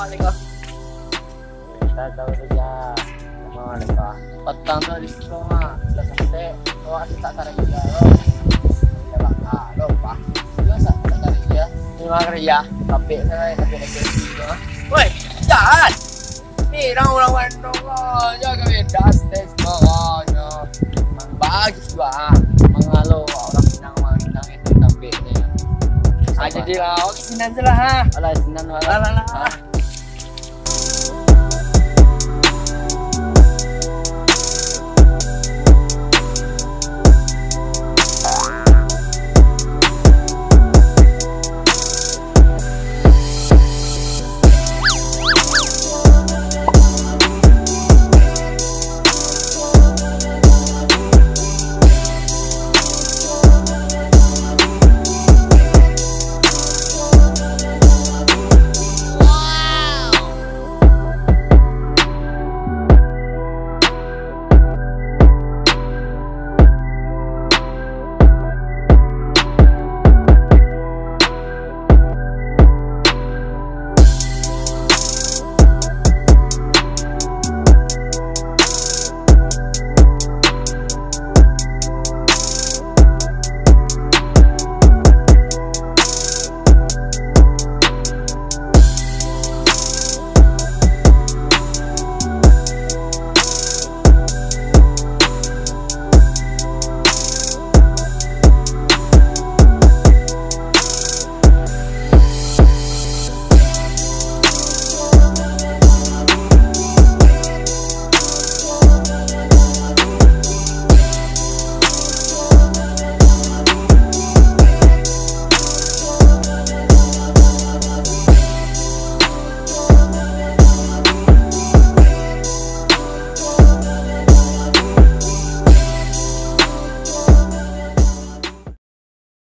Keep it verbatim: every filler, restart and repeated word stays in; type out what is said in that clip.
Assalamualaikum. Kita tahu saja. Mau lupa. Patang tu di situ mah. Dah sampai. Kau ada tak tarik kerja lo? Ya bakal lo pak. Lu sa tak tarik kerja. Terima kerja. Tapi saya tapi ada kerja. Woi, jahat. Ni orang orang Bandung kau jaga beda stage bawahnya. Bagi juga. Mangalo orang Minang orang Minang itu sampai ni. Ah, jadi lah, oke, sinan je lah, ha. Alah, sinan lah. Alah, alah.